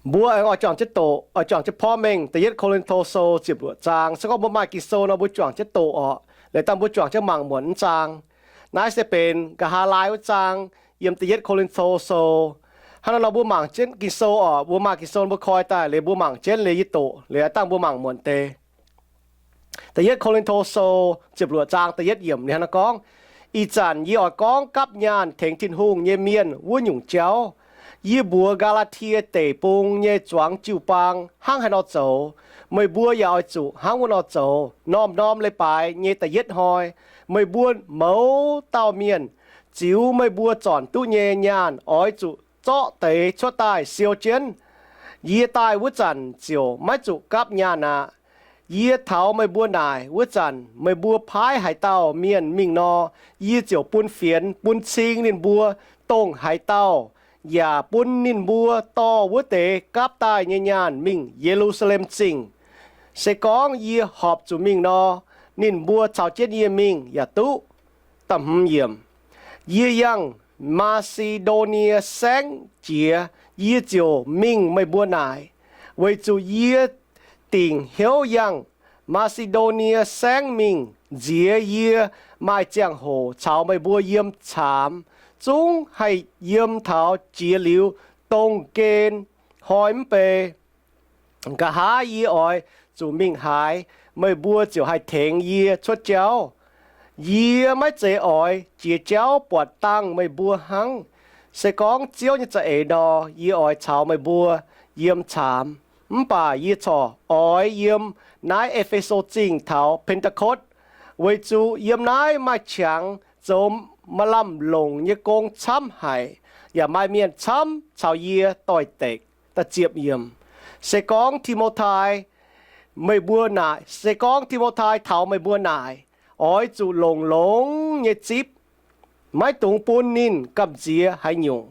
Mbuo aengx oix juangc jienv doqc, oix juangc jienv porv mengh da'yietv Ko^lin^to Sou ziepc luoqc zaang. Se gorngv mbuo maaih Ging-Sou nor, mbuo juangc jienv doqc orqc. Liuz dangh mbuo juangc jienv mangc muonc wuov zaang. Naaiv se benx nqa'haav laai wuov zaang yiem da'yietv Ko^lin^to Sou. Hnangv naaiv nor, mbuo mangc jienv Ging-Sou orqc. Mbuo maaih Ging-Sou mbuo koi daaih, liuz mbuo mangc jienv liuz yie doqc, liuz dangh mbuo mangc muonc deix. Da'yietv Ko^lin^to Sou ziepc luoqc zaang da'yietv yiemc ninh hnangv naaiv gorngv, Ih zanc yie oix gorngv gapv nyaanh tengx Tin-Hungh nyei mienh wuov nyungc jauv. Yie mbuox Gaa^laa^tie Deic-Bung nyei zuangx jiu-baang hnangv haaix nor zoux, meih mbuo yaac oix zuqc hnangv wuov nor zoux. Norm-norm leiz-baaix nyei da'yietv hnoi, meih mbuo mouz dauh mienh ziux meih mbuo zornc duqv nyei nyaanh oix zuqc zorqv deix cuotv daaih siou jienv. Yie daaih wuov zanc ziouc maiv zuqc gapv nyaanh aqv. Yie taux meih mbuo naaic wuov zanc, meih mbuo paaiv haaix dauh mienh mingh nor, yie ziouc bun fienx bun cing ninh mbuo dongh haaix dauh, yaac bun ninh mbuo dorh wuov deix gapv daaih nyei nyaanh mingh Ye^lu^saa^lem Zingh. Se gorngv yie horpc zuqc mingh nor, ninh mbuo caux jienv yie mingh yaac duqv. Da'hmz yiemc, Yie yangh Maa^si^ndo^nie Saengv jiex, yie ziouc mingh meih mbuo naaic, weic zuqc yie dingc hnyouv yangh Maa^si^ndo^nie Saengv mingh nziex yie maaih ziangh hoc caux meih mbuo yiem caamx, zungv haih yiem taux jiex liuz dongh gen hnoi mv bei. Nqa'haav yie oix zuqc mingh haaix, meih mbuo ziouc haih tengx yie cuotv jauv. Yie maiv zeiz oix jiex jauv buatc dangh meih mbuo hnangv. Se gorngv Ziouv nyei za'eix nor, yie oix caux meih mbuo yiem caamx. Mv baac yie corc oix yiem naaiv E^fe^so Zingh taux Pen^te^kotv, weic zuqc yiem naaiv maaih qangx zoux maaih lamh longc nyei gong camv haic, yaac maaih mienh camv caux yie doix-dekc. Da'ziepc yiemc, Se gorngv Ti^mo^tai, meih mbuo naaic, se gorngv Ti^mo^tai taux meih mbuo naaic, oix zuqc longc longx nyei zipv, maiv dungx bun ninh gamh nziex haaix nyungc,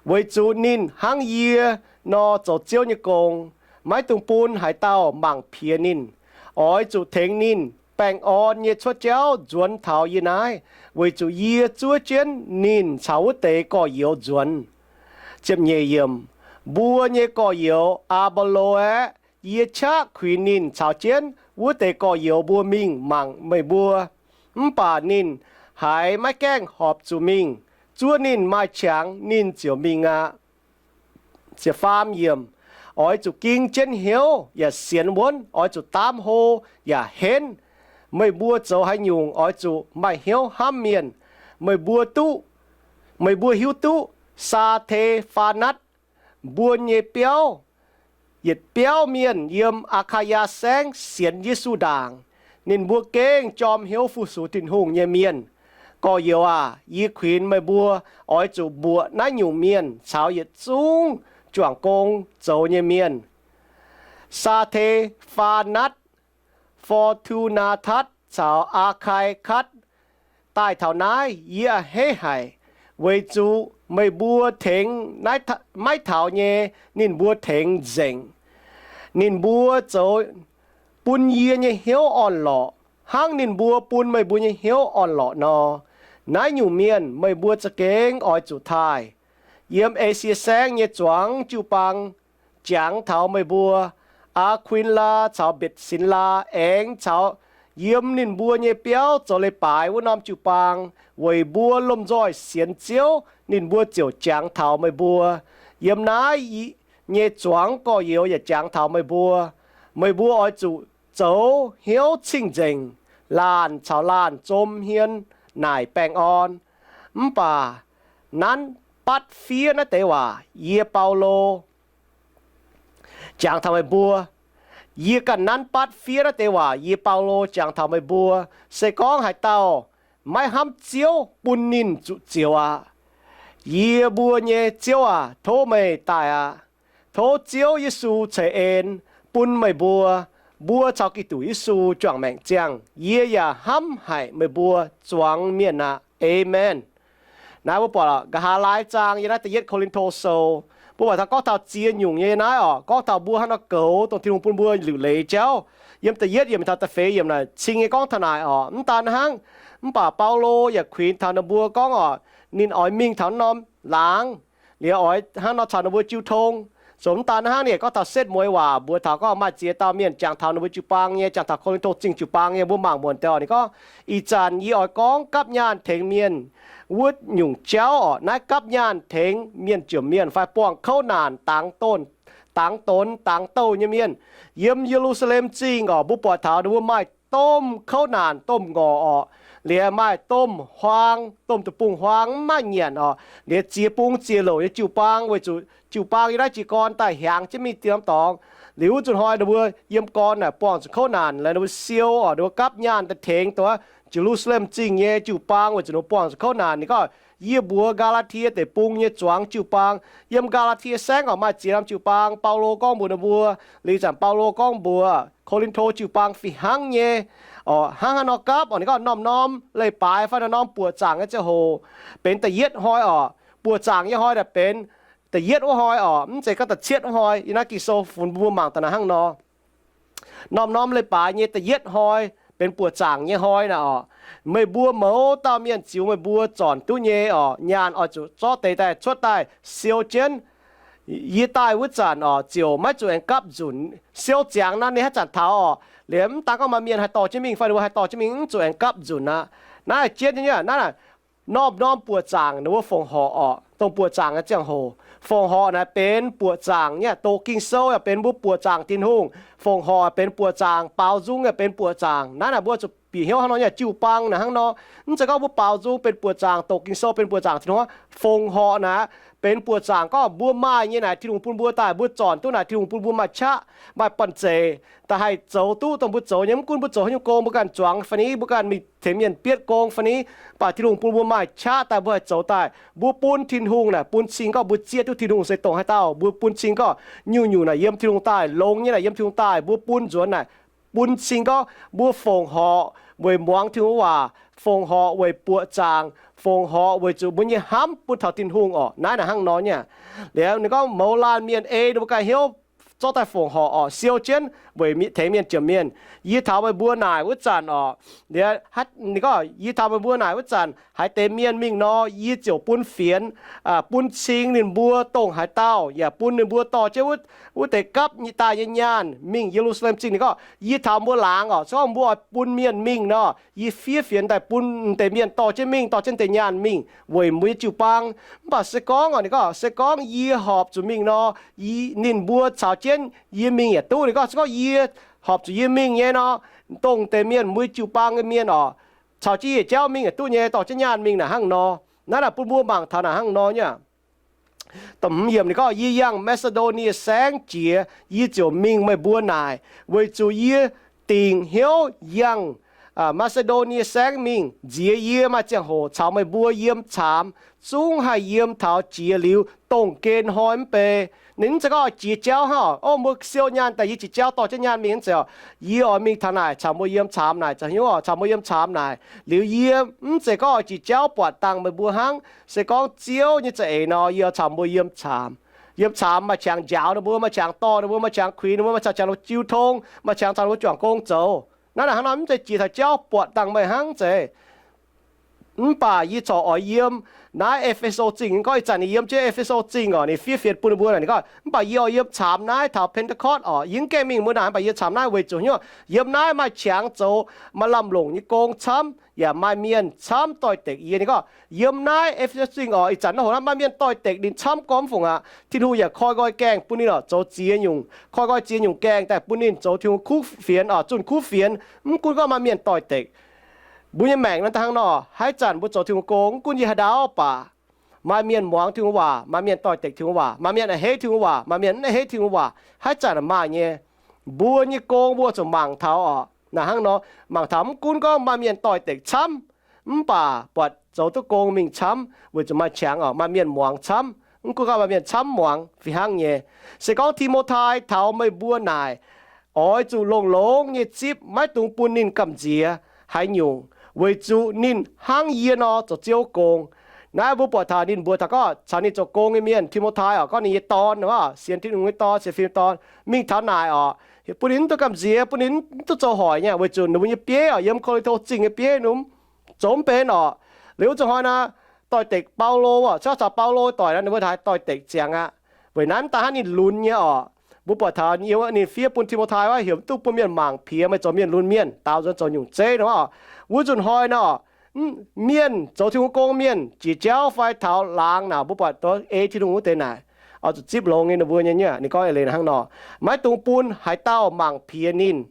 weic zuqc ninh hnangv yie nor zoux Ziouv nyei gong. Maiv dungx bun haaix dauh mangc piex ninh. Oix zuqc tengx ninh baengh orn nyei cuotv jauv nzuonx taux yie naaiv, weic zuqc yie zuov jienv ninh caux wuov deix gorx-youz nzuonx. Ziepc nyeic yiemc, Mbuo nyei gorx-youz, Aa^bo^lo, aeqv, yie qaqv kuinx ninh caux jienv wuov deix gorx-youz mbuo mingh mangc meih mbuo. Mv baac ninh haiz maiv gaengh horpc zuqc mingh. Zuov ninh maaih qangx, ninh ziouc mingh aqv. Ziepc faam yiemc, Oix zuqc ging jienv hnyouv yaac sienx wuonv. Oix zuqc daamv hlo yaac henv. Meih mbuo zoux haaix nyungc oix zuqc maaih hnyouv hnamv mienh. Meih mbuo duqv, meih mbuo hiuv duqv Saa^te^faa^natv mbuo nyei biauv, yietc biauv mienh yiem Aa^kaa^yaa Saengv sienx Yesu ndaangc. Ninh mbuo gengh jorm hnyouv fu-sux Tin-Hungh nyei mienh. Gorx-youz aac, yie kuinx meih mbuo oix zuqc mbuoqc naaiv nyungc mienh caux yietc zungv juangc gong zoux nyei mienh. Saa^te^faa^natv, Fo^tu^naa^tatv caux Aa^kai^katv daaih taux naaiv, yie a'hneiv haic, weic zuqc meih mbuo tengx maiv taux nyei, ninh mbuo tengx nzengc. Ninh mbuo zoux bun yie nyei hnyouv orn-lorqc, hnangv ninh mbuo bun meih mbuo nyei hnyouv orn-lorqc nor. Naaiv nyungc mienh meih mbuo za'gengh oix zuqc taaih. Yiem Esie Saengv nyei zuangx jiu-baang jangx taux meih mbuo. Aa^kuin^laa caux Mbetc^sin^laa aengx caux yiem ninh mbuo nyei biauv zoux leiz-baaix wuov norm jiu-baang weic mbuo lomh nzoih sienx Ziouv, ninh mbuo ziouc jangx taux meih mbuo. Yiem naaiv nyei zuangx gorx-youz yaac jangx taux meih mbuo. Meih mbuo oix zuqc zoux hnyouv cing-nzengc, laanh caux laanh zom hmien naaic baengh orn. Mv baac nanv batv fiev naaiv deix waac yie, Baulo, jangx taux meih mbuo. Yie ganh nanv batv fiev naaiv deix waac yie, Baulo, jangx taux meih mbuo. Se gorngv haaix dauh maiv hnamv Ziouv, bun ninh zuqc zioux aqv. Yie mbuo nyei Ziouv aac, tov meih daaih aqv. Tov Ziouv Yesu ceix en bun meih mbuo. Mbuo caux Giduc Yesu juangc maengc ziangh, yie yaac hnamv haic meih mbuo zuangx mienh aqv. Aamen. Naaiv mbuo buatc nqa'haav laai zaang yiem naaiv Da'yietv Ko^lin^to Sou, mbuo buatc taux gorngv taux ziex nyungc nyei naaiv orqc, gorngv taux mbuo hnangv nor goux dongh Tin-Hungh bun mbuo liuc leiz jauv. Yiem da'yietv yiemc taux da'feix yiemc naaic cing nyei gorngv taux naaic orqc. Mv daan hnangv, mv baac Baulo yaac kuinx taux ninh mbuo gorngv orqc, ninh oix mingh taux norm laangz, liuz oix hnangv nor caux ninh mbuo jiu tong, Zoux mv daan hnangv, ninh gorngv taux setv mueiz waac mbuox taux gorngv maaih ziex dauh mienh jangx taux ninh mbuo jiu-baang nyei, jangx taux Ko^lin^to Zingh jiu-baang nyei, mbuo mangc muonc deix oc. Ninh gorngv, ih zanc yie oix gorngv gapv nyaanh tengx mienh wuov nyungc jauv oc. Naaiv gapv nyaanh tengx mienh jomc mienh fai buangh kouv naanc dangx donx, dangx donx, dangx douh nyei mienh yiem Ye^lu^saa^lem Zingh oc. Mbuo buatc taux ninh mbuo maaih domh kouv naanc, domh ngorc oc, liemh maaih domh huaang, domh deic-bung-huaang mv maaih nyanc oc, liemh ziex bung ziex louc nyei jiu-baang, weic zuqc jiu-baang yiem naaiv jiez gorn daaih hiaangx jienv mingh diemv dorngx. Liuz wuov zuqc hnoi ninh mbuo yiem gorn naaic buangh zuqc kouv naanc, laaix ninh mbuo siou oc, ninh mbuo gapv nyaanh daaih tengx dongh Ye^lu^saa^lem Zingh nyei jiu-baang weic zuqc ninh mbuo buangh zuqc kouv naanc. Ninh gorngv, yie mbuox Gaa^laa^tie deic-bung nyei zuangx jiu-baang, yiem Gaa^laa^tie Saengv oc, maaih ziex norm jiu-baang Baulo gorngv mbuox ninh mbuo. Liuz zanc Baulo gorngv mbuox Ko^lin^to jiu-baang fih hnangv nyei oc. Hnangv haaix nor gapv oc? Ninh gorngv norm-norm leiz-baaix fai norm-norm buoqc zaangc nyei ziangh hoc benx da'yietv hnoi oc. Buoqc zaangc nyei hnoi naaic benx da'yietv wuov hnoi oc, mv zeiz gorngv da'cietv wuov hnoi. Yiem naaiv Ging-Sou funx mbuo mangc daaih naaic hnangv nor, norm-norm leiz-baaix nyei da'yietv hnoi benx buoqc zaangc nyei hnoi naaic oc. Meih mbuo mouz dauh mienh ziux meih mbuo zornc duqv nyei oc, nyaanh oix zuqc zorqv deix daaih cuotv daaih siou jienv. Yie daaih wuov zanc oc, ziouc maiv zuqc aengx gapv nzunc. Siou ziangx naaiv ninh haaix zanc taux oc, liemh mv daan gorngv maaih mienh haih dorh jienv mingh fai ninh mbuo haih dorh jienv mingh, mv zuqc aengx gapv nzunc aqv. Naaiv jienv nyei naaiv, norm-norm buoqc zaangc ninh mbuo fongc horc oc, dongh buoqc zaangc nyei ziangh hoc. Fongc horc naaic benx buoqc zaangc nyei, doqc Ging-Sou yaac benx mbuo buoqc zaangc Tin-Hungh. Fongc horc benx buoqc zaangc, baaux nzung yaac benx buoqc zaangc. Naaiv naaic mbuo zuqc bieqc hnyouv hnangv nor nyei, jiu-baang naaic hnangv nor. Mv zeiz gorngv mbuo baaux nzung benx buoqc zaangc, doqc Ging-Sou benx buoqc zaangc Tin-Hungh. Fongc horc naaic benx buoqc zaangc gorngv mbuo maaih nyei naaic Tin-Hungh bun mbuo daaih, mbuo zornc duqv naaic Tin-Hungh bun mbuo maaih qaqv, maaih banh zeic, daaih haih zoux duqv dongh mbuo zoux nyei. Mv gunv mbuo zoux haaix nyungc gong, mbuo ganh zuangx fai ni, mbuo ganh mingh tengx mienh bietv gong fai ni, mv baac Tin-Hungh bun mbuo maaih qaqv daaih mbuo haih zoux daaih. Mbuo bun Tin-Hungh naaic bun cing gorngv mbuo zieqv duqv Tin-Hungh se dongh haaix dauh. Mbuo bun cing gorngv nyungc-nyungc naaic yiem Tin-Hungh daaih, longx nyei naaic yiem Tin-Hungh daaih. Mbuo bun nzuonx naaic bun cing gorngv mbuo fongc horc weic muangx Tin-Hungh waac, fongc horc weic buoqc zaangc, fongc horc weic zuqc mbuo nyei hnamv bun taux Tin-Hungh orqc. Naaiv naaic hnangv nor nyei. Liuz ninh gorngv mouz laanh mienh ei ninh mbuo ganh hnyouv zorqv daaih fongc horc orqc, siou jienv weic tengx mienh jomc mienh. Yie taux meih mbuo naaic wuov zanc orqc, ninh gorngv, yie taux meih mbuo naaic wuov zanc, haaix deix mienh mingh nor, yie ziouc bun fienx, bun cing ninh mbuo dongh haaix dauh, yaac bun ninh mbuo dorh jienv wuov deix gapv daaih nyei nyaanh mingh Ye^lu^saa^lem Zingh. Ninh gorngv, yie taux mbuo laangz orqc, se gorngv mbuo oix bun mienh mingh nor, yie fiev fienx daaih bun deix mienh dorh jienv mingh, dorh jienv deix nyaanh mingh weic mbuo nyei jiu-baang. Mv baac se gorngv orqc, ninh gorngv, se gorngv yie horpc zuqc mingh nor, ninh mbuo caux jienv yie mingh yaac duqv. Ninh gorngv, se gorngv yie horpc zuqc yie mingh nyei nor, dongh deix mienh mbuo jiu-baang nyei mienh orqc, caux jienv yie jauv mingh yaac duqv nyei, dorh jienv nyaanh mingh naaic hnangv nor. Naaiv naaic bun mbuo mangc taux naaic hnangv nor nyei. Da'hmz yiemc ninh gorngv, yie yangh Maa^si^ndo^nie Saengv jiex, yie ziouc mingh meih mbuo naaic, weic zuqc yie dingc hnyouv yangh Maa^si^ndo^nie Saengv mingh nziex yie maaih ziangh hoc caux meih mbuo yiem caamx, zungv haih yiem taux jiex liuz dongh gen hnoi mv bei. Ninh mv zeiz gorngv oix jiex jauv hnangv oc, o, mbuo siou nyaanh daaih yie jiex jauv dorh jienv nyaanh mingh mv zeiz oc. Yie oix mingh taux naaic caux mbuo yiem caamx naaic, caux hnyouv oc, caux mbuo yiem caamx naaic. Liuz yie mv zeiz gorngv oix jiex jauv buatc dangh meih mbuo hnangv. Se gorngv Ziouv nyei za'eix nor, yie oix caux mbuo yiem caamx. Yiem caamx maaih qangx njaaux ninh mbuo, maaih qangx dorh ninh mbuo, maaih qangx kuinx ninh mbuo, maaih qangx caux ninh mbuo juangc gong zoux. Naaiv naaic hnangv nor, mv zeiz jiex taux jauv buatc dangh meih hnangv zeiz. Mv baac yie corc oix yiem naaiv E^fe^so Zingh. Ninh gorngv ih zanc ninh yiem jienv E^fe^so Zingh orqc, ninh fiev fienx bun ninh mbuo naaic, ninh gorngv, mv baac yie oix yiem caamx naaiv taux Pentecost orqc. Yie mv gaengh mingh mbuo naaic, mv baac yie caamx naaiv weic zuqc hnyouv yiem naaiv maaih qangx zoux, maaih lamh longc nyei gong camv, yaac maaih mienh camv doix-dekc yie. Ninh gorngv, yiem naaiv E^fe^so Zingh orqc, ih zanc naaiv hoc naaiv maaih mienh doix-dekc ninh camv gormx fungc aqv. Tin-Hungh yaac koi nqoi gaengh bun ninh orqc, zoux ziex nyungc, koi nqoi ziex nyungc gaengh daaih bun ninh zoux Tin-Hungh kuv fienx orqc, zunh kuv fienx. Mv gunv gorngv maaih mienh doix-dekc, mbuo nyei maengc nor daaih hnangv nor, haaix zanc mbuo zoux Tin-Hungh gong, mv gunv yie haaix ndau baac, maaih mienh muangx Tin-Hungh waac, maaih mienh doix-dekc Tin-Hungh waac, maaih mienh a'hneiv Tin-Hungh waac, maaih mienh mv a'hneiv Tin-Hungh waac, haaix zanc maaih nyei. Mbuo nyei gong mbuo zuqc mangc taux orqc. Naaic hnangv nor, mangc taux mv gunv gorngv maaih mienh doix-dekc camv, mv baac buatc zoux duqv gong mingh camv weic zuqc maaih qangx orqc, maaih mienh muangx camv. Mv gunv gorngv maaih mienh camv muangx fih hnangv nyei. Se gorngv Ti^mo^tai taux meih mbuo naaic, oix zuqc longx-longx nyei zipv, maiv dungx bun ninh gamh nziex haaix nyungc, weic zuqc ninh hnangv yie nor zoux Ziouv gong. Naaiv mbuo buatc taux ninh mbuox taux gorngv caux ninh zoux gong nyei mienh, Ti^mo^tai orqc, gorngv ninh nyei dorn, sienx Tin-Hungh nyei dorn, sienx fim nyei dorn, mingh taux naaic orqc, bun ninh mv duqv gamh nziex, bun ninh mv duqv zoux hoic nyei, weic zuqc ninh mbuo nyei bieiv orqc, yiem Ko^lin^to Zingh nyei bieiv ninh zoux mv benx orqc. Liuz wuov zuqc hnoi naaic, doix-dekc Baulo orqc, caux Baulo doic naaic, ninh mbuo haiz doix-dekc ziangx aqv. Weic naaiv mv daaih hnangv ninh lunx nyei orqc. Mbuo buatc taux ninh fiev bun Ti^mo^tai wuov, heuc mv duqv bun mienh mangc piex, meih zoux mienh lunx mienh, daaux nzuonx zoux nyungc zeiv nor. Wuov nzunc hnoi nor, mienh zoux Tin-Hungh gong mienh jiex jauv fai taux laangz naaic, mbuo buatc ei Tin-Hungh wuov deix naaic, oix zuqc zipv longx nyei ninh mbuo nyei. Ninh gorngv eix leiz hnangv nor, maiv dungx bun haaix dauh mangc piex ninh.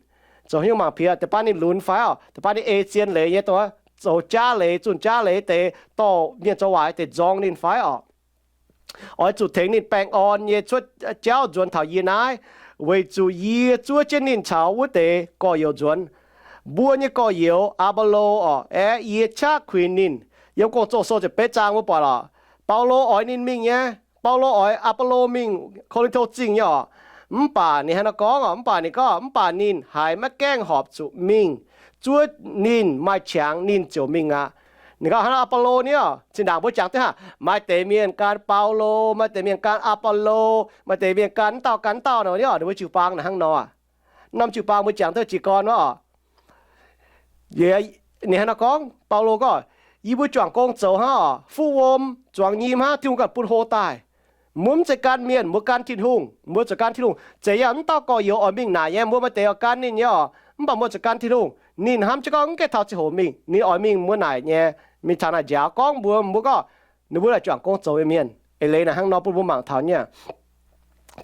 Zoux haaix nyungc mangc piex? Deix baav ninh lunx fai orqc, deix baav ninh ei zien leiz nyei, zoux jaav leiz, zunh jaav leiz deix, dorh mienh zoux waaic deix nzorng ninh fai orqc. Oix zuqc tengx ninh baengh orn nyei cuotv jauv nzuonx taux yie naaiv, weic zuqc yie zuov jienv ninh caux wuov deix gorx-youz nzuonx. Mbuo nyei gorx-youz, Apollo orqc, aeqv, yie qaqv kuinx ninh. Yiem Gong-Zoh sou ziepc betv zaang mbuo buatc orqc, Baulo oix ninh mingh nyei. Baulo oix Apollo mingh Ko^lin^to Zingh nyei orqc. Mv baac ninh hnangv naaiv gorngv orqc, mv baac ninh gorngv, mv baac ninh haiz maiv gaengh horpc zuqc mingh, zuov ninh maaih qangx ninh ziouc mingh aqv. Ninh gorngv hnangv Apollo nyei orqc, zinh ndaangc mbuo jangx duqv hnangv, maaih deix mienh gan Baulo, maaih deix mienh gan Apollo, maaih deix mienh gan mv dauh gan mv dauh nor nyei orqc. Ninh mbuo jiu-baang naaic hnangv nor, norm jiu-baang mbuo jangx duqv jiez gorn orqc. Ninh hnangv naaiv gorngv, Baulo gorngv, yie mbuo juangc gong zoux hnangv orqc, fuqv wuom zuangx nyim hnangv, Tin-Hungh ganh bun hlo daaih. Mbuo mv zeiz gan mienh, mbuo gan Tin-Hungh. Mbuo zuqc gan Tin-Hungh. Zeiz yaac mv dauh gorx-youz oix mingh naaic nyei, mbuo maaih deix oix gan ninh nyei orqc, mv baac mbuo zuqc gan Tin-Hungh. Ninh hnamv jienv gorngv mv gaengh taux ziangh hoc mingh, ninh oix mingh mbuo naaic nyei, mingh taux naaic njaaux gorngv mbuox mbuo gorngv ninh mbuo naaic juangc gong zoux nyei mienh. Eix leiz naaic hnangv nor bun mbuo mangc taux nyei.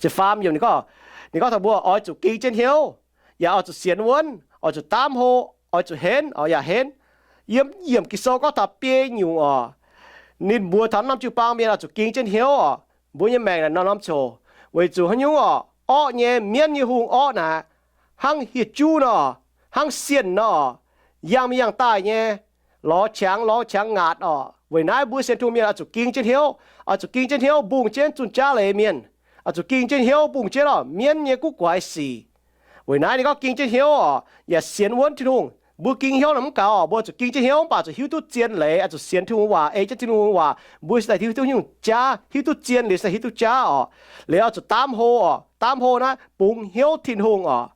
Ziepc faam yiemc ninh gorngv, ninh gorngv taux mbuo oix zuqc ging jienv hnyouv, yaac oix zuqc sienx wuonv, oix zuqc daamv hlo, oix zuqc henv, oix yaac henv. Yiem yiemc Ging-Sou gorngv taux biei nyungc orqc, ninh mbuox taux norm jiu-baang mienh oix zuqc ging jienv hnyouv orqc. Mbuo nyei maengc naaic norm-norm ziouc weic zuqc haaix nyungc orqc, orqv nyei, mienv nyei hungh orqv naaic, hnangv hieh juv nor, hnangv sienh nor, yangh mingh yangh daaih nyei, lorz qangx lorz qangx ngaatc orqc. Weic naaiv mbuo sienx Tin-Hungh mienh oix zuqc ging jienv hnyouv, oix zuqc ging jienv hnyouv mbungh jienv zunh jaav leiz mienh, oix zuqc ging jienv hnyouv mbungh jienv orqc mienv nyei guv guaix sic. Weic naaiv ninh gorngv ging jienv hnyouv orqc, yaac sienx wuonv Tin-Hungh. Mbuo ging hnyouv naaic mv gaux orqc, mbuo zuqc ging jienv hnyouv mv baac zuqc hiuv duqv zien leiz, oix zuqc sienx Tin-Hungh waac, ei jienv Tin-Hungh waac, mbuo se daaih hiuv duqv nyungc jaav, hiuv duqv zien liuz se hiuv duqv jaav orqc. Liuz oix zuqc daamv hlo orqc, daamv hlo naaiv bungx hnyouv Tin-Hungh orqc.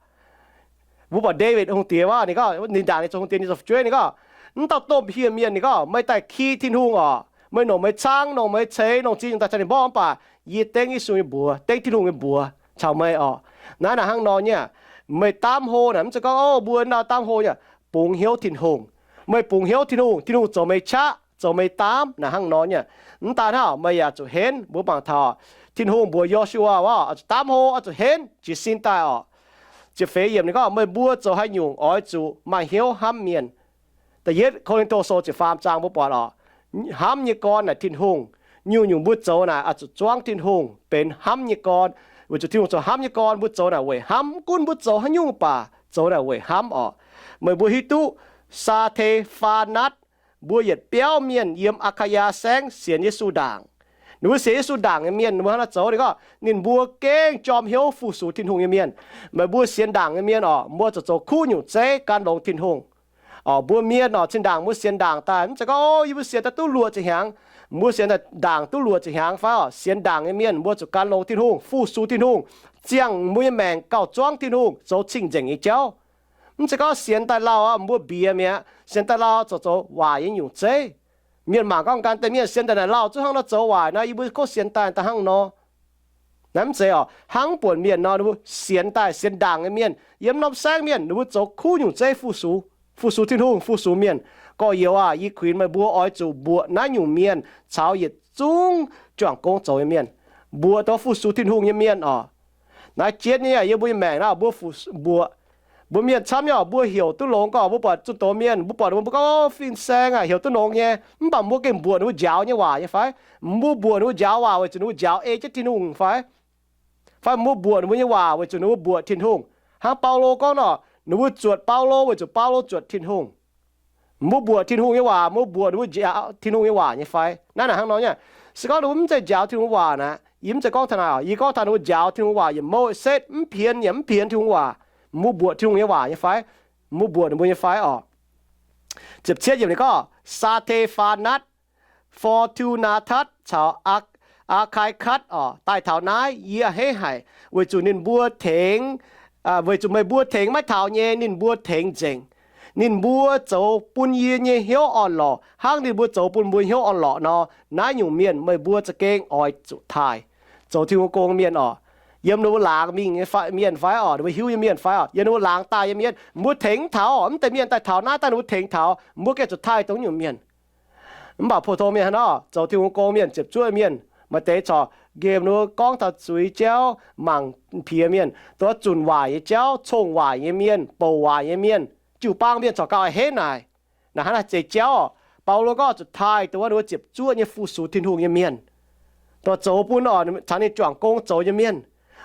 Mbuo buatc Ndaawitv Hungh Diex wuov, ninh gorngv ninh ndaangc ninh zoux hungh diex, ninh zoux fu'jueiv, ninh gorngv, mv dauh domh hieh mienh, ninh gorngv, meih daaih ki Tin-Hungh orqc, meih longc meih caangv, longc meih ceix, longc ziex nyungc daaih caux ninh mborqv, mv baac yie dengv Yesu nyei mbuox, dengv Tin-Hungh nyei mbuox caux meih orqc. Naaiv naaic hnangv nor nyei. Meih daamv hlo naaic mv zeiz gorngv, o, mbuo nor daamv hlo nyei. Bungx hnyouv Tin-Hungh. Meih bungx hnyouv Tin-Hungh, Tin-Hungh zoux meih qaqv, zoux meih daamv naaic hnangv nor nyei. Mv daan hnangv, meih yaac zuqc henv. Mbuo mangc taux Tin-Hungh mbuox Yo^su^waa, oix zuqc daamv hlo, oix zuqc henv, jiez sin daaih orqc. Ziepc feix yiemc ninh gorngv, meih mbuo zoux haaix nyungc oix zuqc maaih hnyouv hnamv mienh. Da'yietv Ko^lin^to Sou ziepc faam zaang mbuo buatc orqc, hnamv nyei gorn naaic Tin-Hungh. Nyungc-nyungc mbuo zoux naaic oix zuqc zuangv Tin-Hungh, benx hnamv nyei gorn. Weic zuqc Tin-Hungh zoux hnamv nyei gorn, mbuo zoux naaic weic hnamv. Mv gunv mbuo zoux haaix nyungc baac zoux naaic weic hnamv orqc. Meih mbuo hiuv duqv Saa^te^faa^natv, mbuo yietc biauv mienh yiem Aa^kaa^yaa Saengv sienx Yesu ndaangc. Ninh mbuo sienx Yesu ndaangc nyei mienh, ninh mbuo hnangv naaiv zoux, ninh gorngv ninh mbuo gengh jorm hnyouv fu-sux Tin-Hungh nyei mienh. Meih mbuo sienx ndaangc nyei mienh orqc, mbuo zuqc zoux kuv nyungc zeiv gan longx Tin-Hungh. Orqc, mbuo mienh orqc, zinh ndaangc mbuo sienx ndaangc daaih, mv zeiz gorngv, o, yie mbuo sienx daaih duqv luoqc ziepc hnyangx, mbuo sienx ndaangc duqv luoqc ziepc hnyangx fai orqc? Sienx ndaangc nyei mienh mbuo zuqc gan longx Tin-Hungh, fu-sux Tin-Hungh, ziangh mbuo nyei maengc gauh zuangv Tin-Hungh, zoux cing-nzengc nyei jauv. Mv zeiz gorngv sienx daaih lauh aqv, mbuo mbiex mi'aqv. Sienx daaih lauh zoux zoux waaic nyei nyungc zeiv. Mienh mangc gorngv, gan deix mienh sienx daaih naaic lauh zungv hnangv nor zoux waaic nor, yie mbuo kov sienx daaih daaih hnangv nor. Naaiv mv zeiz orqc. Hnangv buonc mienh nor, ninh mbuo sienx daaih, sienx ndaangc nyei mienh, yiem norm saengv mienh, ninh mbuo zoux kuv nyungc zeiv fu-sux, fu-sux Tin-Hungh, fu-sux mienh. Gorx-youz aac, yie kuinx meih mbuo oix zuqc mbuoqc naaiv nyungc mienh caux yietc zungv juangc gong zoux nyei mienh. Mbuoqc dongh fu-sux Tin-Hungh nyei mienh orqc. Naaiv jienv nyei yiem mbuo nyei maengc naaiv, mbuo fu-, mbuoqc, mbuo mienh camv nyei orqc, mbuo heuc duqv longx gorngv mbuo buatc zunh doz mienh, mbuo buatc mbuo gorngv, o, fin-saeng aac, heuc duqv longx nyei, mv baac mbuo gengh mbuoqc ninh mbuo njaaux nyei waac nyei fai? Mbuo mbuoqc ninh mbuo njaaux waac weic zuqc ninh mbuo njaaux ei jienv Tin-Hungh fai? Fai mbuo mbuoqc ninh mbuo nyei waac weic zuqc ninh mbuo mbuoqc Tin-Hungh? Hnangv Baulo gorngv nor, ninh mbuo zuotc Baulo weic zuqc Baulo zuotc Tin-Hungh. Mbuo mbuoqc Tin-Hungh nyei waac, mbuo mbuoqc ninh mbuo njaaux Tin-Hungh nyei waac nyei fai? Naaiv naaic hnangv nor nyei. Se gorngv ninh mbuo mv zeiz njaaux Tin-Hungh waac naaic, yie mv zeiz gorngv taux naaic, yie gorngv taux ninh mbuo njaaux Tin-Hungh waac yietc mouv setv, mv pienx yaac mv pienx Tin-Hungh waac. Mbuo mbuoqc Tin-Hungh nyei waac nyei fai? Mbuo mbuoqc ninh mbuo nyei fai orqc? Ziepc cietv yiemc ninh gorngv, Saa^te^faa^natv, For^tu^naa^tatv caux Aa^kai^katv orqc, daaih taux naaiv yie a'hneiv haic, weic zuqc ninh mbuo tengx, weic zuqc meih mbuo tengx maiv taux nyei, ninh mbuo tengx nzengc. Ninh mbuo zoux bun yie nyei hnyouv orn-lorqc hnangv ninh mbuo zoux bun mbuo hnyouv orn-lorqc nor. Naaiv nyungc mienh meih mbuo za'gengh oix zuqc taaih. zoux Tin-Hungh gong mienh orqc, yiem ninh mbuo laangz mingh nyei mienh fai orqc, ninh mbuo hiuv nyei mienh fai orqc, yiem ninh mbuo laangz daaih nyei mienh, mbuo tengx taux, mv deix mienh daaih taux naaiv daaih ninh mbuo tengx taux, mbuo gengh zuqc taaih dongh nyungc mienh. Mv baac pou-tong mienh hnangv nor, zoux Tin-Hungh gong mienh, ziepc zuoqv mienh, maaih deix corc nqemh ninh mbuo gorngv taux zuiz jauv, mangc piex mienh, dongh zunc waaic nyei jauv, cong-waaic nyei mienh, bouc waaic nyei mienh, jiu-baang mienh corc gauh a'hneiv naaic. Naaic hnangv naaic zeiz jauv orqc. Baulo gorngv zuqc taaih dongh wuov ninh mbuo ziepc zuoqv nyei fu-sux Tin-Hungh nyei mienh, dongh zoux bun orqc caux ninh juangc gong zoux nyei mienh.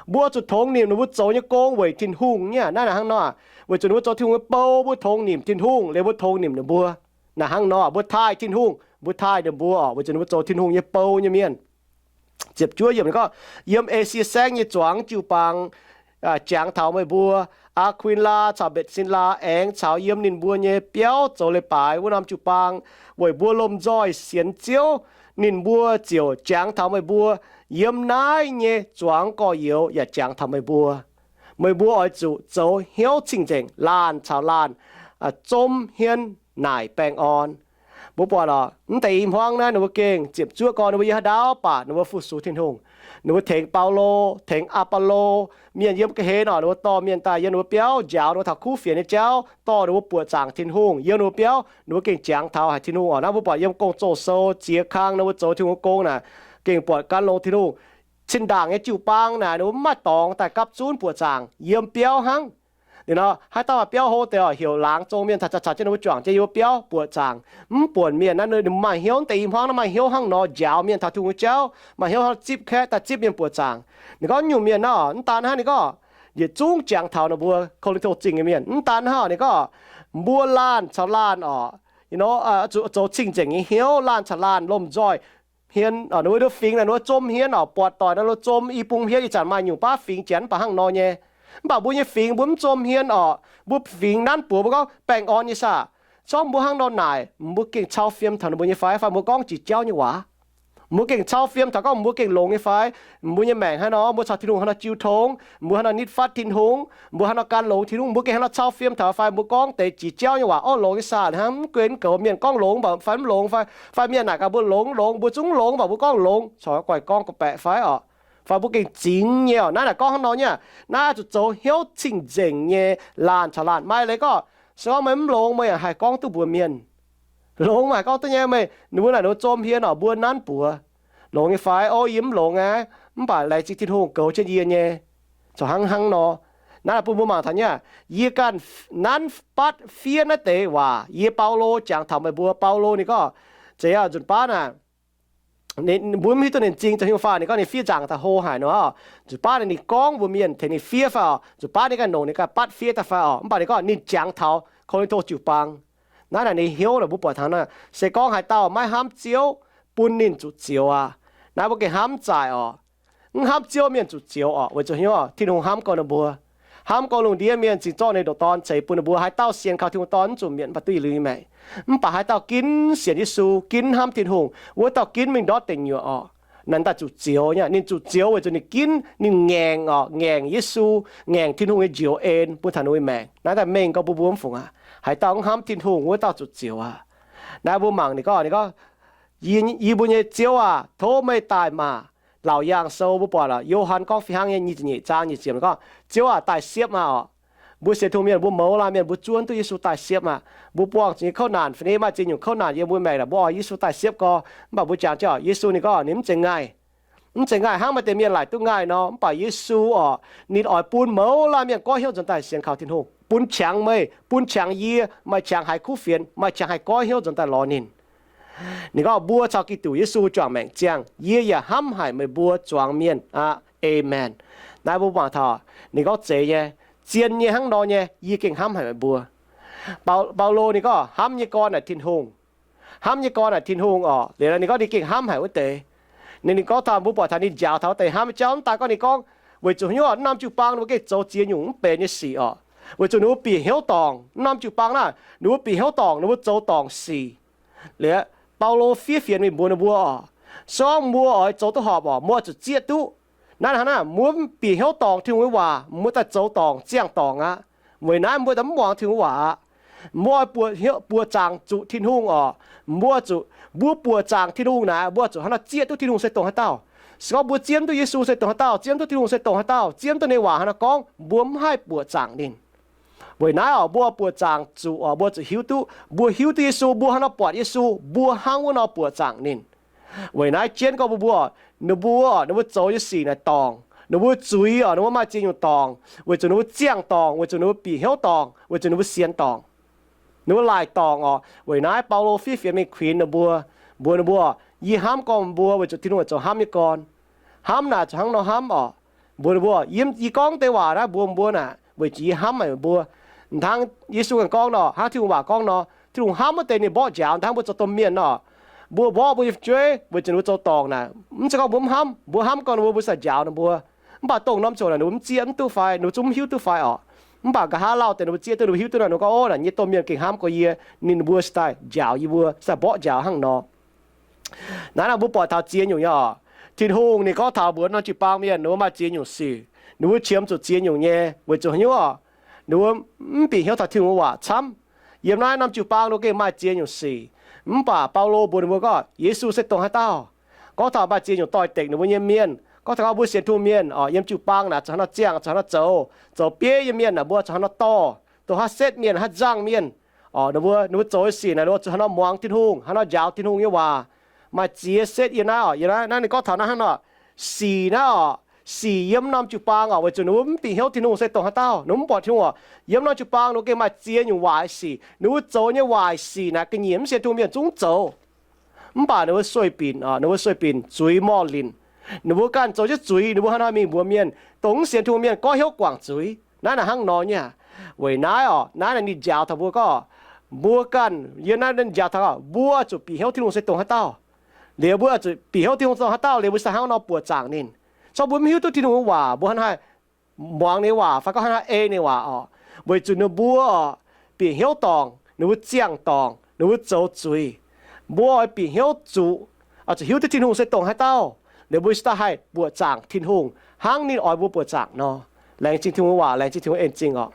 Mbuo zuqc tongx nimc ninh mbuo zoux nyei gong weic Tin-Hungh nyei. Naaiv naaic hnangv nor, weic zuqc ninh mbuo zoux Tin-Hungh nyei bou, mbuo tongx nimc Tin-Hungh liuz mbuo tongx nimc ninh mbuo. Naaic hnangv nor, mbuo taaih Tin-Hungh, mbuo taaih ninh mbuo orqc, weic zuqc ninh mbuo zoux Tin-Hungh nyei bou nyei mienh. Ziepc juov yiemc gorngv, yiem Esie Saengv nyei zuangx jiu-baang jangx taux meih mbuo. Aa^kuin^laa caux Mbetc^sin^laa aengx caux yiem ninh mbuo nyei biauv zoux leiz-baaix wuov norm jiu-baang weic mbuo lomh nzoih sienx Ziouv, ninh mbuo ziouc jangx taux meih mbuo. Yiem naaiv nyei zuangx gorx-youz yaac jangx taux meih mbuo. Meih mbuo oix zuqc zoux hnyouv cing-nzengc, laanh caux laanh zomv hmien naaic baengh orn. Mbuo buatc oc, mv deix i hmuangv naaiv ninh mbuo gengh ziepc zuoqv gorn ninh mbuo yiem haaix ndaauv baac ninh mbuo fu-sux Tin-Hungh. Ninh mbuo tengx Baulo, tengx Aa^baa^lo, mienh yiem ga'hlen oc, ninh mbuo dorh mienh daaih yiem ninh mbuo biauv njaaux ninh mbuo taux kuv fienx nyei jauv, dorh ninh mbuo buoqc zaangc Tin-Hungh. Yiem ninh mbuo biauv ninh mbuo gengh jangx taux haic Tin-Hungh oc. Naaiv mbuo buatc yiem Gong-Zoh sou ziex kang ninh mbuo zoux Tin-Hungh gong naaic, gengh buatc gan longx Tin-Hungh. Cin-ndaangc nyei jiu-baang naaic ninh mbuo mv maaih dorngx daaih gapv zunv buoqc zaangc, yiem biauv hnangv. Ninh nor haaix dauh maaih biauv hlo deix oc, heuc laangz zong mienh caux caux jienv ninh mbuo juangc jienv yiem wuov biauv buoqc zaangc. Mv buonc mienh naaiv ninh maaih hnyouv, mv deix i hmuangv naaiv maaih hnyouv hnangv nor njaaux mienh taux Tin-Hungh nyei jauv, maaih hnyouv hnangv zipv kaeqv daaih zipv mienh buoqc zaangc. Ninh gorngv nyungc mienh nor, mv daan hnangv, ninh gorngv yietc zungv jangx taux ninh mbuo Ko^lin^to Zingh nyei mienh. Mv daan hnangv, ninh gorngv mbuo laanh caux laanh oc, zoux cing-nzengc nyei hnyouv, laanh caux laanh lomh nzoih hmien, ninh mbuo fingx naaic ninh mbuo zomv hmien oc, buatc doic naaiv ninh mbuo zomv i bung hmien, ih zanc maaih nyungc baav fingx janx mv baac hnangv nor nyei. Mv baac mbuo nyei fingx mbuo mv zomv hmien oc, mbuo fingx nanv buoz mbuo gorngv baengh orn nyei saah. Zorqv mbuo hnangv nor naaic, mbuo gengh cau fiem taux ninh mbuo nyei fai? Fai mbuo gorngv jiex jauv nyei waac? Mbuo gengh cau fiem taux gorngv mbuo gengh longx nyei fai? Mbuo nyei maengc hnangv nor, mbuo caux Tin-Hungh hnangv nor jiu tong, mbuo hnangv nor nitv fatv Tin-Hungh, mbuo hnangv nor gan longx Tin-Hungh, mbuo gengh hnangv nor cau fiem taux fai mbuo gorngv deix jiex jauv nyei waac, orv, longx nyei saah, hnangv mv guen goux mienh gorngv longx mv baac fai mv longx fai, fai mienh naaic gaax mbuo longx, longx, mbuo zungv longx mv baac mbuo gorngv longx, corc guaih gorngv ga'baeqc fai oc. Fai mbuo gengh zingx nyei oc. Naaiv naaic gorngv hnangv nor nyei, naaiv zuqc zoux hnyouv cing-nzengc nyei, laanh caux laanh. Maaih leiz gorngv, se gorngv meih mv longx meih yaac haih gorngv duqv mbuox mienh. Longx meih haih gorngv duqv nyei, meih ninh mbuo naaic ninh mbuo zomv hmien oc, mbuo nanv buoz. Longx nyei fai? Ov, yie mv longx aqv, mv baac laengz zingh Tin-Hungh goux jienv yie nyei. Corc hnangv hnangv nor. Naaiv bun mbuo mangc taux nyei, yie ganh nanv batv fiev naaiv deix waac, yie Baulo jangx taux meih mbuo. Baulo ninh gorngv, zeiz aqv, nzunc baav naaic, mbuo mv hiuv duqv ninh m'zing zoux haaix nyungc faah, ninh gorngv ninh fiev nzaangc daaih hlo haic nor. Nzunc baav naaic ninh gorngv mbuox mienh tengx ninh fiev fai oc, nzunc baav ninh ganh longc ninh ganh batv fiev daaih fai oc. Mv baac ninh gorngv ninh jangx taux Ko^lin^to jiu-baang. Naaiv naaic ninh hnyouv naaic mbuo buatc taux naaic, se gorngv haaix dauh maiv hnamv Ziouv, bun ninh zuqc zioux aqv. Naaiv mbuo gengh hnamv zaaic oc. Mv hnamv Ziouv mienh zuqc zioux oc. Weic zuqc hnyouv Tin-Hungh hnamv gorx ninh mbuo, hnamv gorx lungh ndiev mienh, cingx zorqv ninh ndoqc Dorn ceix bun ninh mbuo. Haaix dauh sienx kaux Tin-Hungh Dorn mv zuqc mietc mv baac duqv yietc liuz nyei maengc. Mv baac haaix dauh ginv sienx Yesu, ginv hnamv Tin-Hungh, wuov dauh ginv mingh ndortv deic nyuoqc oc. Naaiv daaih zuqc zioux nyei. Ninh zuqc zioux weic zuqc ninh ginv, ninh ngaengc oc, ngaengc Yesu, ngaengc Tin-Hungh nyei njoux en bun taux ninh nyei maengc. Naaiv daaih mengh gorx bun mbuo mv fungc aqv. Haaix dauh mv hnamv Tin-Hungh, wuov dauh zuqc zioux aqv. Naaiv mbuo mangc ninh gorngv, ninh gorngv, Yie mbuo nyei Ziouv aah! Tov meih daaih maah! Laauc Yaangh Sou mbuo buatc oc, Yo^han gorngv fih hnangv nyei, nyic ziepc nyeic zaang nyic ziepc gorngv, Ziouv aah! Daaih siepv maah oc. Mbuo sienx Tin-Hungh mienh mbuo mouz laanh mienh mbuo zuov duqv Yesu daaih siepv maah. Mbuo buangh zuqc nyei kouv naanc fai maaih ziex nyungc kouv naanc yiem mbuo maengc naaic, mbuo oix Yesu daaih siepv gorx. Mv baac mbuo jangx jienv oc, Yesu ninh gorngv ninh mv zeiz ngaih. Mv zeiz ngaih hnangv maaih deix mienh laaic duqv ngaih nor. Mv baac Yesu oc, ninh oix bun mouz laanh mienh goiv hnyouv nzuonx daaih sienx kaux Tin-Hungh, bun qangx meih, bun qangx yie, maaih qangx haiz kuv fienx, maaih qangx haih goiv hnyouv nzuonx daaih lorz ninh. Ninh gorngv, Mbuo caux Giduc Yesu juangc maengc ziangh, yie yaac hnamv haic meih mbuo zuangx mienh aqv. Aamen. Naaiv mbuo mangc taux ninh gorngv zeiz nyei, zien nyei hnangv nor nyei, yie gengh hnamv haic meih mbuo. Baulo ninh gorngv hnamv nyei gorn naaic Tin-Hungh. Hnamv nyei gorn naaic Tin-Hungh oc. Liuz ninh gorngv ninh gengh hnamv haic wuov deix. Ninh, ninh gorngv taux mbuo buatc taux ninh njaaux taux wuov deix hnamv nyei jauv, mv daaih gorngv ninh gorngv, weic zuqc hnyouv mv norm jiu-baang ninh mbuo gengh zoux ziex nyungc mv benx nyei sic oc. Weic zuqc ninh mbuo bieqc hnyouv dorngc, mv norm jiu-baang naaic ninh mbuo bieqc hnyouv dorngc, ninh mbuo zoux dorngc sic. Liuz Baulo fiev fienx mingh mbuox ninh mbuo oc, se gorngv mbuo oix zoux duqv horpc oc, mbuo oix zuqc zieqv duqv. Naaiv hnangv naaic, mbuo bieqc hnyouv dorngc Tin-Hungh nyei waac, mbuo daaih zoux dorngc ziangh dorngc aqv. Weic naaiv mbuo daaih mv muangx Tin-Hungh nyei waac aqv. Mbuo oix buoqc zaangc zuqc Tin-Hungh oc. Mbuo zuqc, mbuo buoqc zaangc Tin-Hungh naaic, mbuo zuqc hnangv naaiv zieqv duqv Tin-Hungh se dongh haaix dauh. Se gorngv mbuo zieqv mv duqv Yesu se dongh haaix dauh, zieqv mv duqv Tin-Hungh se dongh haaix dauh, zieqv mv duqv ninh nyei waac haaix nor gorngv, mbuo mv haih buoqc zaangc ninh. Weic naaiv oc, mbuo buoqc zaangc zuqc oc, mbuo zuqc hiuv duqv, mbuo hiuv duqv Yesu, mbuo haaix nor buatc Yesu, mbuo hnangv wuov nor buoqc zaangc ninh. Weic naaiv jienv gorngv mbuox mbuo, ninh mbuo, ninh mbuo zoux nyei sic naaic dorngc, ninh mbuo zuiz oc, ninh mbuo maaih ziex nyungc dorngc, weic zuqc ninh mbuo ziangh dorngc, weic zuqc ninh mbuo bieqc hnyouv dorngc, weic zuqc ninh mbuo sienx dorngc. Ninh mbuo laaic dorngc oc. Weic naaiv Baulo fiev fienx mingh kuinx ninh mbuo, mbuox ninh mbuo, yie hnamv gorn mbuo weic zuqc Tin-Hungh zoux hnamv nyei gorn. Hnamv naaic zuqc hnangv nor hnamv oc. Mbuox ninh mbuo, yie, yie gorngv deix waac naaiv mbuox mbuo naaic weic zuqc yie hnamv meih mbuo. Hnangv Yesu ganh gorngv nor, hnangv Tin-Hungh waac gorngv nor, Tin-Hungh hnamv wuov deix ninh mborqv njaaux, hnangv mbuo zoux domh mienh nor. Mbuo mborqv mbuo nyei fu'jueiv weic zuqc ninh mbuo zoux dorngc naaic, mv zeiz gorngv mbuo mv hnamv. Mbuo hnamv gorn ninh mbuo, mbuo sa njaaux ninh mbuo. Mv baac dongh norm ziangh hoc naaic ninh mbuo mv zieqv mv duqv fai, ninh mbuo zungv mv hiuv duqv fai oc. Mv baac nqa'haav lauh deix ninh mbuo zieqv duqv, ninh mbuo hiuv duqv nor, ninh gorngv, ov, naaic nyei domh mienh gengh hnamv gorx yie, ninh mbuo se daaih njaaux yie mbuo, se daaih mborqv njaaux hnangv nor. Naaiv naaic mbuo buatc taux ziex nyungc nyei oc. Tin-Hungh ninh gorngv taux mbuox norm jiu-baang mienh ninh mbuo maaih ziex nyungc sic. Ninh mbuo qiemx zuqc ziex nyungc nyei weic zuqc haaix nyungc oc? Ninh mbuo mv bieqc hnyouv taux Tin-Hungh waac camv. Yiem naaiv norm jiu-baang ninh mbuo gengh maaih ziex nyungc sic. Mv baac Baulo mbuox ninh mbuo gorngv Yesu se dongh haaix dauh. Gorngv taux maaih ziex nyungc doix-dekc ninh mbuo nyei mienh. Gorngv taux gorngv mbuo sienx Tin-Hungh mienh oc, yiem jiu-baang naaic zuqc haaix nor ziangh, zuqc haaix nor zoux, zoux bieiv nyei mienh naaic mbuo zuqc haaix nor dorh, dongh haaix setv mienh, haaix nzangh mienh oc, ninh mbuo, ninh mbuo zoux nyei sic naaic ninh mbuo zuqc haaix nor muangx Tin-Hungh, haaix nor njaaux Tin-Hungh nyei waac. Maaih ziex setv yiem naaiv oc. Yiem naaiv, naaiv ninh gorngv taux naaiv hnangv nor, sic naaiv oc, sic yiem norm jiu-baang oc, weic zuqc ninh mbuo mv bieqc hnyouv Tin-Hungh se dongh haaix dauh, ninh mbuo mv buatc Tin-Hungh oc. Yiem norm jiu-baang ninh mbuo gengh maaih ziex nyungc waaic sic. Ninh mbuo zoux nyei waaic sic naaic ga'nyiec mv sienx Tin-Hungh mienh zungv zoux. Mv baac ninh mbuo sueih binc oc, ninh mbuo sueih binc zuiz morh linc. Ninh mbuo ganh zoux jienv zuiz, ninh mbuo hnangv haaix mingh mbuox mienh, dongh mv sienx Tin-Hungh mienh goiv hnyouv guangc zuiz. Naaiv naaic hnangv nor nyei aqv. Weic naaiv oc, naaiv naaic ninh njaaux taux mbuo gorngv, mbuo ganh yiem naaiv ninh njaaux taux gorngv mbuo zuqc bieqc hnyouv Tin-Hungh se dongh haaix dauh. Liuz mbuo zuqc bieqc hnyouv Tin-Hungh se dongh haaix dauh liuz mbuo se hnangv nor buoqc zaangc ninh. Corc mbuo mv hiuv duqv Tin-Hungh nyei waac, mbuo hnangv haaix muangx ninh nyei waac fai gorngv hnangv haaix ei ninh nyei waac oc? Weic zuqc ninh mbuo bieqc hnyouv dorngc, ninh mbuo ziangh dorngc, ninh mbuo zoux zuiz. Mbuo oix bieqc hnyouv zuqc, oix zuqc hiuv duqv Tin-Hungh se dongh haaix dauh, liuz mbuo se daaih haih buoqc zaangc Tin-Hungh hnangv ninh oix mbuo buoqc zaangc nor. Laengz zingh Tin-Hungh waac, laengz zingh Tin-Hungh en zingh oc.